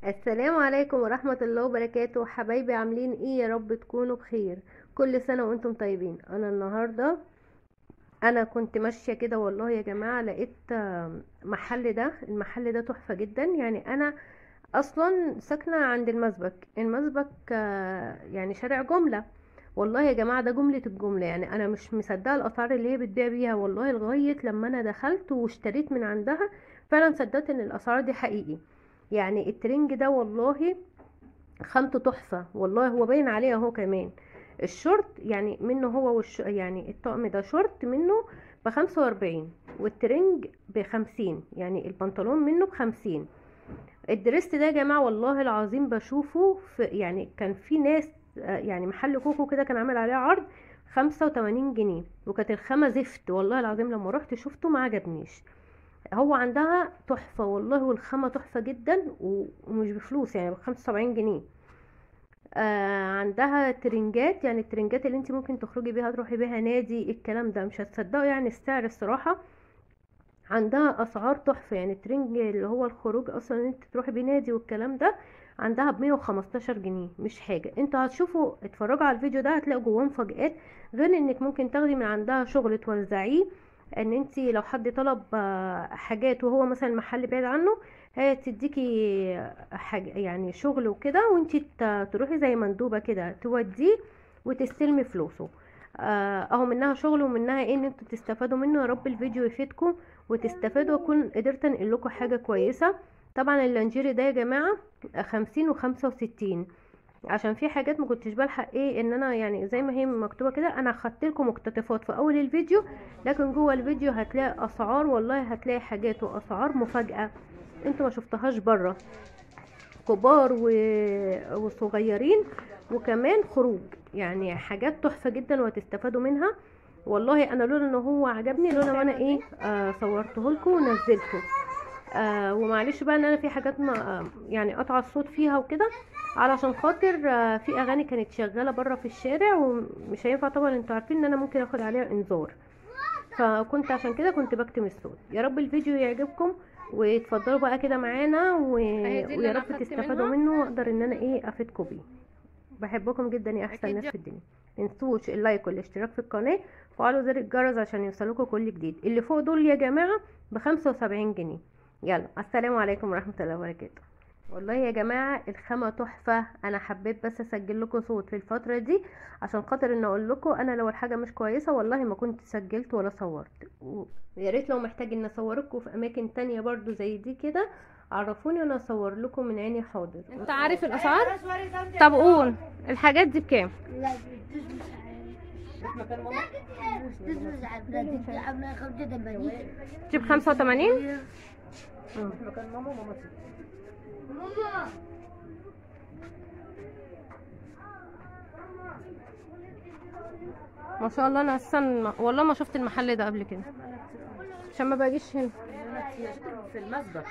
السلام عليكم ورحمة الله وبركاته. حبايبي عاملين ايه؟ يا رب تكونوا بخير. كل سنة وانتم طيبين. انا النهاردة كنت ماشية كده والله يا جماعة، لقيت محل ده، المحل ده تحفة جدا. يعني انا اصلا ساكنة عند المسبك، يعني شارع جملة. والله يا جماعة ده جملة الجملة، يعني انا مش مصدقة الاسعار اللي هي بتبيع بيها والله، لغاية لما انا دخلت واشتريت من عندها فعلا صدقت ان الاسعار دي حقيقي. يعني الترنج ده والله خامته تحفة والله، هو باين عليه اهو. كمان الشورت يعني منه هو يعني الطقم ده شورت منه ب45 والترنج ب50، يعني البنطلون منه ب50. ال dress ده يا جماعة والله العظيم بشوفه في، يعني كان في ناس، يعني محل كوكو كده كان عامل عليه عرض 85 جنيه، وكانت الخامة زفت والله العظيم. لما رحت شفته ما عجبنيش. هو عندها تحفة والله، والخامة تحفة جدا ومش بفلوس، يعني ب75 جنيه. عندها ترنجات، يعني الترنجات اللي انت ممكن تخرجي بيها تروحي بيها نادي الكلام ده، مش هتصدقوا يعني السعر الصراحة. عندها اسعار تحفة، يعني الترنج اللي هو الخروج اصلا انت تروحي بيه نادي والكلام ده عندها ب115 جنيه، مش حاجة. انتوا هتشوفوا، اتفرجوا على الفيديو ده هتلاقوا جواه مفاجآت، غير انك ممكن تاخدي من عندها شغل توزعيه، ان انت لو حد طلب حاجات وهو مثلا المحل بعيد عنه، هي تديكي حاجة يعني شغل وكده، وانت تروحي زي مندوبة كده توديه وتستلمي فلوسه. اهو منها شغل ومنها ايه ان انتوا تستفادوا منه. يا رب الفيديو يفيدكم وتستفادوا، واكون قدرت انقل لكم حاجة كويسة. طبعا اللانجيري ده يا جماعة 50 و65، عشان في حاجات ما كنتش بلحق ايه ان انا يعني زي ما هي مكتوبة كده، انا خدت لكم مقتطفات في اول الفيديو، لكن جوه الفيديو هتلاقي اسعار والله، هتلاقي حاجات واسعار مفاجاة انتوا ما شفتهاش بره، كبار وصغيرين وكمان خروج، يعني حاجات تحفة جدا وهتستفادوا منها والله. انا لولا ان هو عجبني، لولا ما انا ايه صورته لكم ونزلته. ومعلش بقى ان انا في حاجات ما يعني قطع الصوت فيها وكده، علشان خاطر في اغاني كانت شغالة بره في الشارع ومش هينفع طبعا، انتوا عارفين ان انا ممكن اخد عليها انذار، فكنت عشان كده كنت بكتم الصوت. يا رب الفيديو يعجبكم وتفضلوا بقى كده معانا ويا رب تستفادوا منه واقدر ان انا ايه افيدكم بيه. بحبكم جدا يا احسن ناس في الدنيا. متنسوش ال like والاشتراك في القناة، وفعلوا زر الجرس عشان يوصلكم كل جديد. اللي فوق دول يا جماعة ب75 جنيه. يلا السلام عليكم ورحمة الله وبركاته. والله يا جماعة الخامة تحفة، انا حبيت بس اسجل لكم صوت في الفترة دي عشان خاطر ان اقول لكم انا لو الحاجة مش كويسة والله ما كنت سجلت ولا صورت. ويا ريت لو محتاج ان اصوركم في اماكن تانية برضو زي دي كده عرفوني وانا اصور لكم من عيني. حاضر. انت عارف الاسعار؟ طب قول الحاجات دي بكام؟ دي ب85. ما شاء الله. انا اصلا والله ما شفت المحل ده قبل كده عشان ما باجيش هنا في المسبك.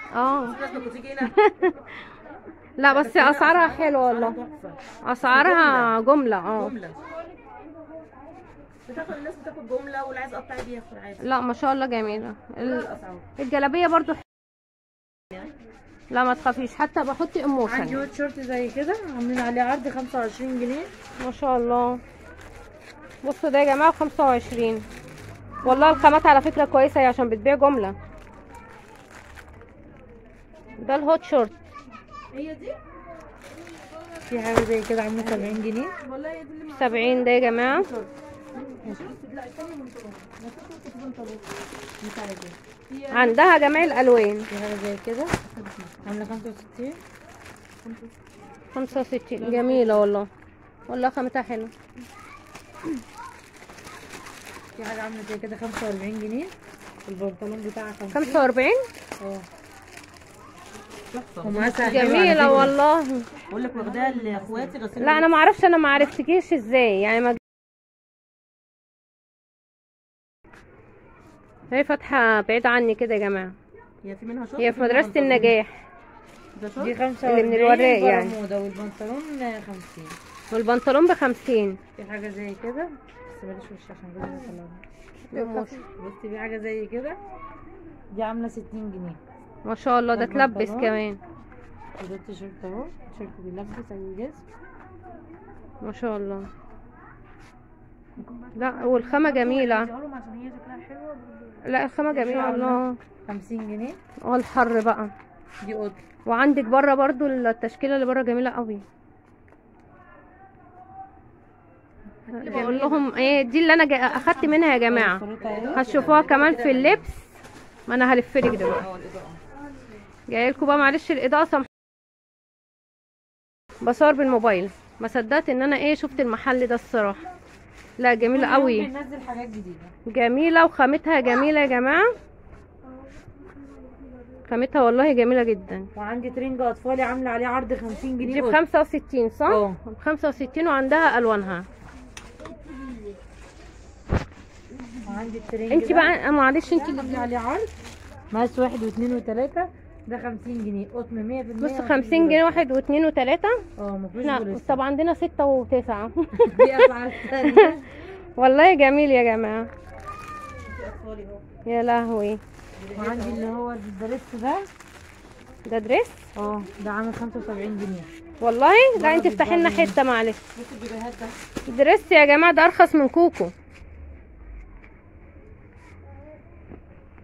لا بس اسعارها حلوة والله، اسعارها جملة. بتاخد الناس بتاخد جملة، واللي عايز قطعي بياخد عادي. لا ما شاء الله جميلة الجلابية برضو. لا ما تخافيش، حتى بحط emotion. عندي hot short زي كده عاملين عليه عرض 25 جنيه. ما شاء الله. بصوا ده يا جماعة 25 والله. الخامات على فكرة كويسة هي عشان بتبيع جملة. ده ال hot short هي دي. في حاجة زي كده عامله 70 جنيه. 70 ده يا جماعة. عندها جميع الالوان. في حاجة زي كده عامله 65. 65 جميلة والله، والله خامتها حلوة. في حاجة عامله زي كده 45 جنيه. البنطلون بتاعها 45. جميلة والله. بقول لك واخداها لاخواتي غسيل. لا انا ما اعرفش، انا ما عرفتكيش ازاي يعني. ما هي فاتحة بعيد عني كده يا جماعة. هي في منها شورت، هي في مدرسه النجاح. دي 45 اللي من الوراق يعني. والبنطلون 50. والبنطلون ب50. في حاجة زي كده بس بلاش وش عشان جوزي يطلعها. بصي في حاجة زي كده دي عامله 60 جنيه. ما شاء الله. ده تلبس كمان. ده التيشيرت اهو، تيشيرت بيلبس اي جسم ما شاء الله. لا والخامه جميلة. لا الخامة جميلة الله. 50 جنيه. الحر بقى دي قطن. وعندك بره برضو التشكيلة اللي بره جميلة قوي. بقول لهم ايه دي اللي انا اخدت منها يا جماعة، هتشوفوها كمان في اللبس. ما انا هلفلك دلوقتي، جاية لكم بقى معلش الاضاءة سامحوني، بصور بالموبايل. ما صدقت ان انا ايه شفت المحل ده الصراحة. لا جميلة قوي، بينزل حاجات جديدة جميلة وخامتها جميلة يا جماعة، خامتها والله جميلة جدا. وعندي ترنج اطفالي عامله عليه عرض 50 جنيه. دي ب 65 صح؟ ب 65 وعندها الوانها. وعندي الترنج انت بقى معلش انت اللي عليه عرض مقاس 1 و2 و3 ده 50 جنيه قطن 100%. بص 50 جنيه 1 و2 و3. مفيش. طب عندنا 6 و9. دي اسعار ثانية. والله جميل يا جماعة. يا لهوي. وعندي اللي هو ال dress ده. ده dress؟ ده عامل 75 جنيه. والله؟ لا انت افتحي لنا حتة معلش. dress يا جماعة ده ارخص من كوكو.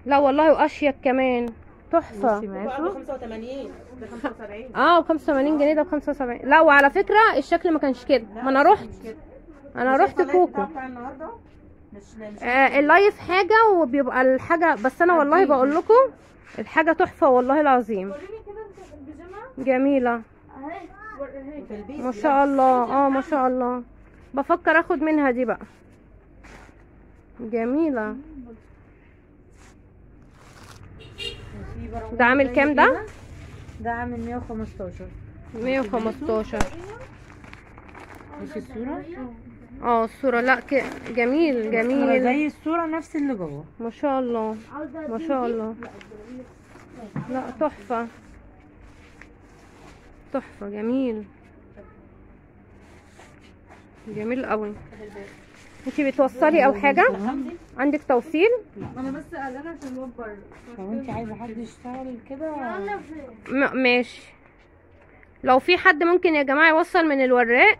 لا والله واشيك كمان، تحفة. ب 85 ده 75. ب 85 جنيه ده ب 75. لا وعلى فكرة الشكل ما كانش كده، ما انا رحت، انا رحت كوكو. ال live حاجة وبيبقى الحاجة، بس انا والله بقول لكم الحاجة تحفة والله العظيم. جميلة ما شاء الله. ما شاء الله، بفكر اخد منها دي بقى، جميلة. ده عامل كام ده؟ ده عامل 115. 115. مش الصورة؟ الصورة لا جميل جميل، زي الصورة نفس اللي جوه. ما شاء الله ما شاء الله. لا تحفة تحفة، جميل جميل قوي. انتي بتوصلي او حاجة؟ عندك توصيل؟ انا بس قلقانة عشان الواد بره. لو انت عايزه حد يشتغل كده ماشي. لو في حد ممكن يا جماعة يوصل من الوراق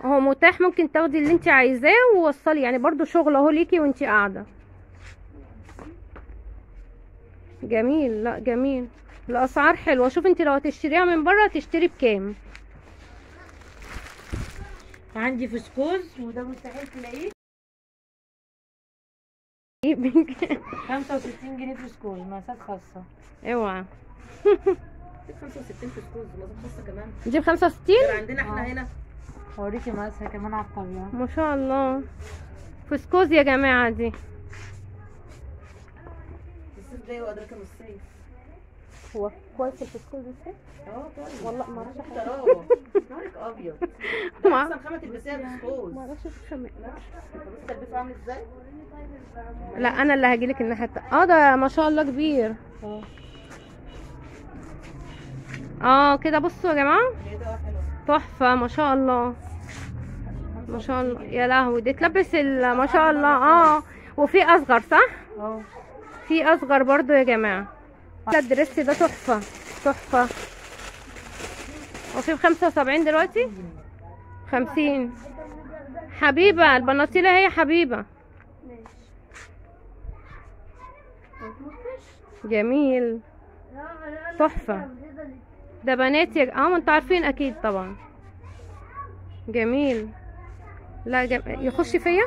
هو متاح، ممكن تاخدي اللي انت عايزاه ووصلي، يعني برضو شغل اهو ليكي وانت قاعدة. جميل. لا جميل، الاسعار حلوة. شوف انت لو هتشتريها من بره تشتري بكام. عندي فسكوز وده مستحيل تلاقيه. 65 جنيه فسكوز مقاسات خاصة. اوعى. 65 فسكوز مقاسات خاصة كمان. دي ب 65؟ عندنا احنا هنا. هوريكي مقاسها كمان على الطبيعة. ما شاء الله. فسكوز يا جماعة دي. الصيف جاي وأدراك من الصيف. هو كويس الفسكوز الصيف؟ كويس والله. ما اعرفش حاجة. نهارك ابيض. ده احسن خامة تلبسيها فسكوز. ما اعرفش الخامة. بصي تلبسه عامل ازاي؟ لا انا اللي هجيلك الناحية التانية. ده ما شاء الله كبير. كده بصوا يا جماعة تحفة ما شاء الله ما شاء الله. يا لهوي دي تلبس ما شاء الله. وفي اصغر صح؟ في اصغر برضو يا جماعة. ال dress ده تحفة تحفة. وفي ب 75 دلوقتي؟ 50. حبيبه البناطيل اهي يا حبيبه. جميل تحفة. ده بنات يا ما انتوا عارفين اكيد طبعا. جميل. لا يخش فيا.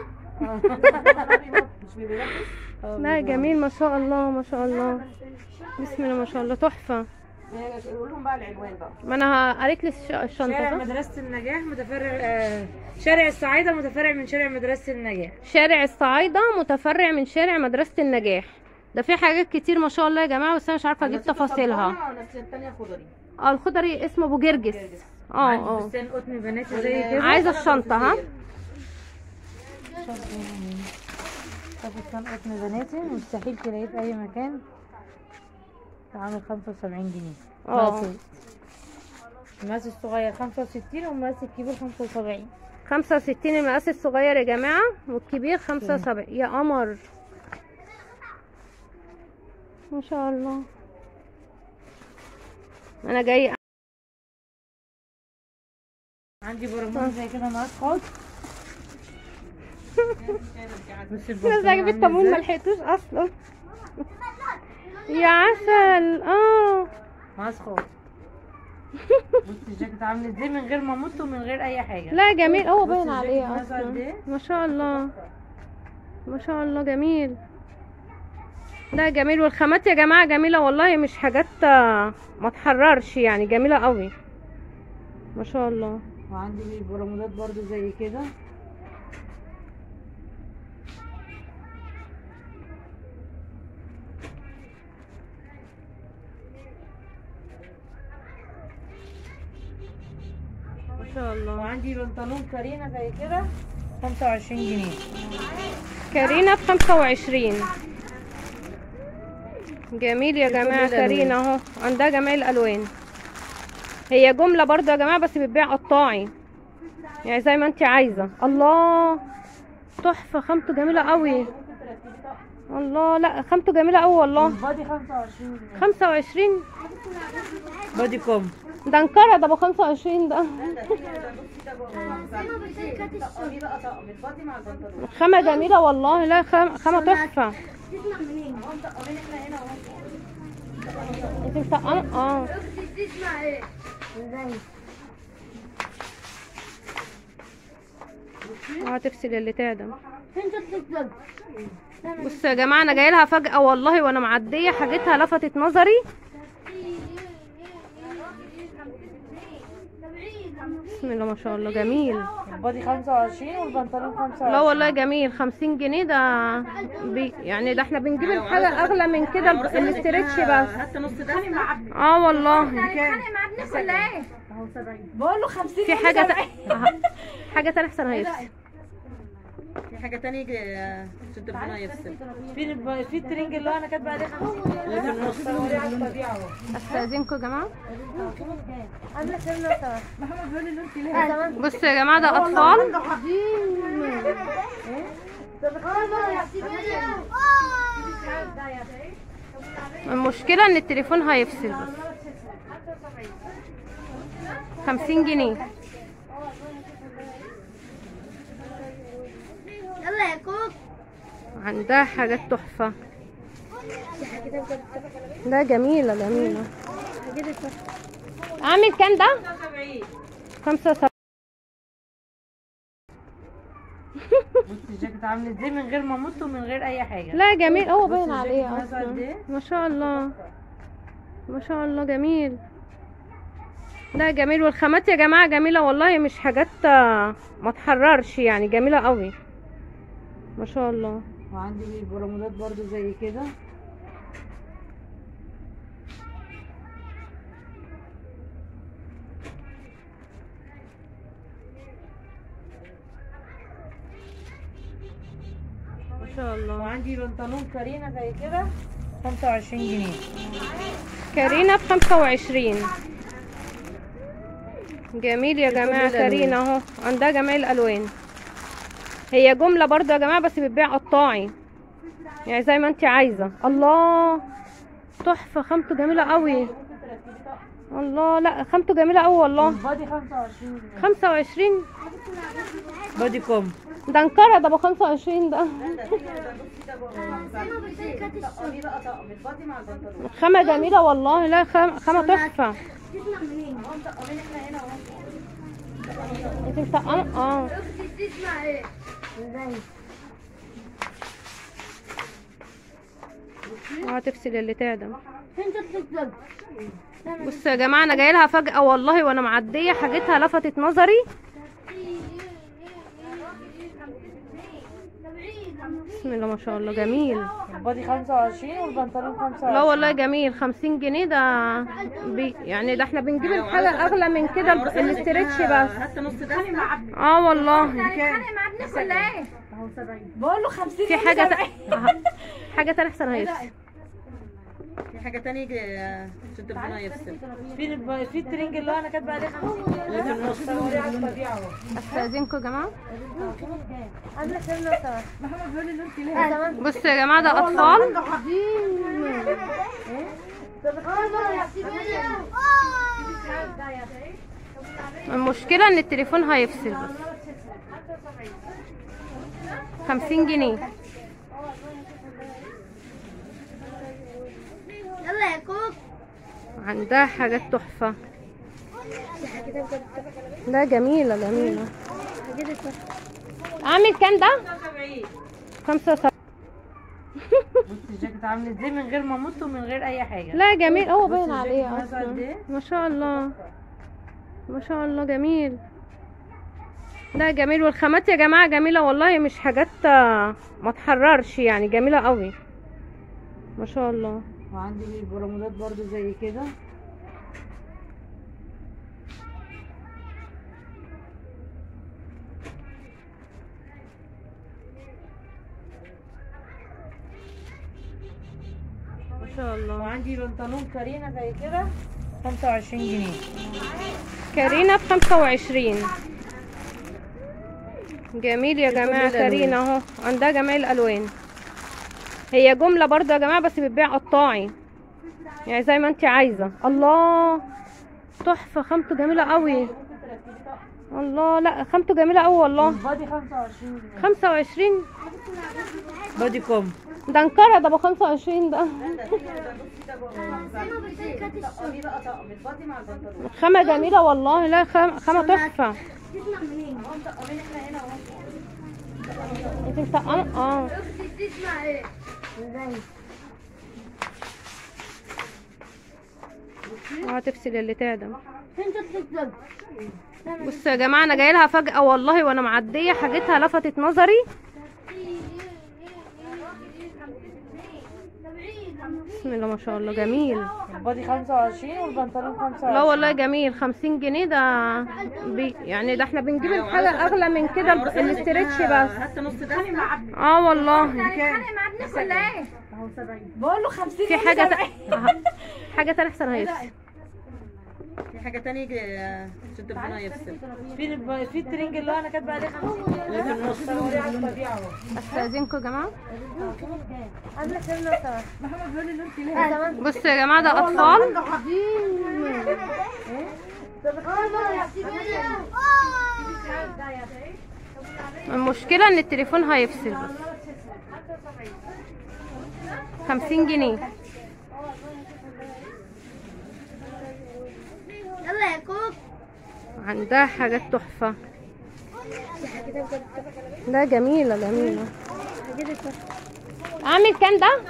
لا جميل ما شاء الله ما شاء الله. بسم الله ما شاء الله تحفة. قول لهم بقى العنوان بقى. ما انا قريت لي الشنطة. شارع مدرسه النجاح متفرع، شارع الصعايده متفرع من شارع مدرسه النجاح. شارع الصعايده متفرع من شارع مدرسه النجاح. ده في حاجات كتير ما شاء الله يا جماعة، بس انا مش عارفه اجيب تفاصيلها. الثانية خضري. الخضري اسمه ابو جرجس. فستان قطن بناتي زي كده. عايزه الشنطة. ها ده فستان قطن بناتي مستحيل تلاقيه في اي مكان. عامل 75 جنيه. المقاس الصغير 65 والمقاس الكبير 75. 65 المقاس الصغير يا جماعة والكبير 75. يا قمر ما شاء الله. انا جاي عندي برمون زي كده ناقص خالص. بصي بس البنطلون اجيب عامل التموين ما ازاي. لحقتوش اصلا. يا عسل. اه مقاس خالص. بصي الجاكيت عامل ازاي من غير ما امط ومن غير اي حاجة. لا جميل، هو بصي باين الجاكيت عليه مقاسه قد اصلا. ايه. ما شاء الله ما شاء الله جميل. لا جميل، والخامات يا جماعة جميلة والله، مش حاجات ما تحررش يعني، جميلة قوي ما شاء الله. وعندي برمودات برضو زي كده. ما شاء الله. وعندي بنطلون كارينا زي كده 25 جنيه. كارينا ب25. جميل يا في كل جماعة، كارينا الالوان. اهو عندها جميع الالوان. هي جملة برضو يا جماعة، بس بتبيع قطاعي يعني زي ما انت عايزة. الله تحفة، خامته جميلة قوي. الله، لا خامته جميلة قوي والله. والبادي 25 جنيه. 25 بادي كوم ده انكره ده ب 25 ده. خامة جميلة والله، لا خامة تحفة. انت مطقمة؟ اه هتفصل اللي تعدم. بصوا يا جماعة، انا جاية لها فجأة والله وانا معدية، حاجتها لفتت نظري. بسم الله ما شاء الله جميل. البادي 25 والبنطلون 25. لا والله جميل، 50 جنيه ده يعني ده احنا بنجيب الحاجة اغلى من كده، ال stretch بس. هات نص ده. اه والله بقول له 50. في حاجة حاجة تانية احسن هيفصل. في حاجة تانية عشان تليفونها يفصل. في الترنج اللي هو انا كاتبه عليه 50 جنيه اللي في النص. استاذنكم يا جماعة. بصوا يا جماعة، ده اطفال. المشكلة ان التليفون هيفصل. بس 50 جنيه. يلا يا كوك. عندها حاجات تحفة. لا جميلة جميلة. عامل كام ده؟ 75. بصي الجاكيت عامل ازاي من غير ما امط ومن غير اي حاجة. لا جميل، هو بصي باين الجاكيت عليه مقاسه قد اصلا. ايه. ما شاء الله ما شاء الله جميل. لا جميل، والخامات يا جماعة جميلة والله، مش حاجات ما تحررش يعني، جميلة قوي ما شاء الله. وعندي برمودات برضو زي كده. ما شاء الله. وعندي بنطلون كارينا زي كده 25 جنيه. كارينا ب25. جميل يا في كل جماعة، كارينا الالوان. اهو عندها جميع الالوان. هي جملة برضو يا جماعة، بس بتبيع قطاعي يعني زي ما انت عايزة. الله تحفة، خامته جميلة قوي. الله، لا خامته جميلة قوي والله. والبادي 25 جنيه. 25 بادي كوم ده انكره ده ب 25 ده. خامة جميلة والله، لا خامة تحفة. انت مطقمة؟ اه هتفصل اللي تعدم. بصوا يا جماعة، انا جاية لها فجأة والله وانا معدية، حاجتها لفتت نظري. بسم الله ما شاء الله جميل. البادي 25 والبنطلون 25. لا والله جميل، 50 جنيه ده يعني ده احنا بنجيب الحاجة اغلى من كده، ال stretch بس. هات نص ده. اه والله بقول له 50. في حاجة حاجة تانية احسن هيفصل. في حاجة تانية عشان تليفونها يفصل. في الترنج اللي هو انا كاتبه عليه 50 جنيه. اللي في النص. استاذنكم يا جماعة. بصوا يا جماعة، ده اطفال. المشكلة ان التليفون هيفصل بس. 50 جنيه. يلا يا كوك. عندها حاجات تحفة. لا جميلة جميلة. عامل كام ده؟ 75. بصي الجاكيت عامل ازاي من غير ما امط ومن غير اي حاجة. لا جميل، هو باين عليه اصلا. ما شاء الله ما شاء الله جميل. لا جميل، والخامات يا جماعة جميلة والله، مش حاجات ما تحررش يعني، جميلة قوي ما شاء الله. وعندي البرمودات برضو زي كده. ما شاء الله. وعندي بنطلون كارينا زي كده 25 جنيه. كارينا ب 25. جميل يا جماعة، كارينا اهو عندها جميع الالوان. هي جملة برضو يا جماعة، بس بتبيع قطاعي يعني زي ما انت عايزه. الله تحفة، خامته جميلة قوي. الله، لا خامته جميلة قوي والله. body 25 جنيه. 25 body كوم ده انقرض ابو 25 ده. خامة جميلة والله. لا خامة تحفة. انت مطقمه؟ اه. هتفصل اللي تعدم. بصوا يا جماعة، انا جاية لها فجاة والله وانا معدية، حاجتها لفتت نظري. بسم الله ما شاء الله جميل. البادي 25 والبنطلون 25. لا والله جميل، 50 جنيه ده يعني ده احنا بنجيب الحاجة اغلى من كده، ال stretch بس. هات نص ده. اه والله. هنتخانق مع ابنك ولا ايه؟ بقول له 50. في حاجة حاجة ثانية احسن هيفصل. في حاجة ثانية عشان تليفونها يفصل. في الترنج اللي هو انا كاتبه عليه 50 جنيه اللي في النص. استاذنكم يا جماعة. بصوا يا جماعة ده اطفال. المشكلة ان التليفون هيفصل بس. 50 جنيه. يلا يا كوك. عندها حاجات تحفة. لا جميلة جميلة. عامل كام ده؟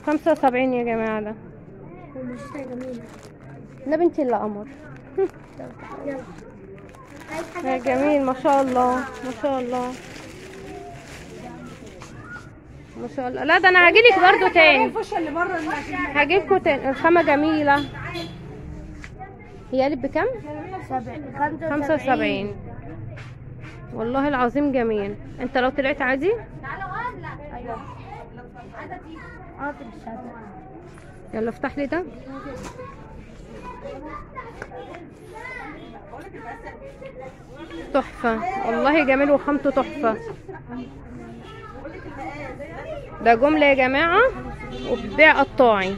75 يا جماعة ده. لا بنتي الا قمر. يا جميل ما شاء الله ما شاء الله ما شاء الله. لا ده انا هاجيلك برضو تاني، هاجيلكوا تاني. الخامة جميلة. هي قالت بكام؟ 75. والله العظيم جميل. انت لو طلعت عادي؟ يلا افتح لي ده. تحفة والله جميل وخامته تحفة. ده جملة يا جماعة وبيع قطاعي.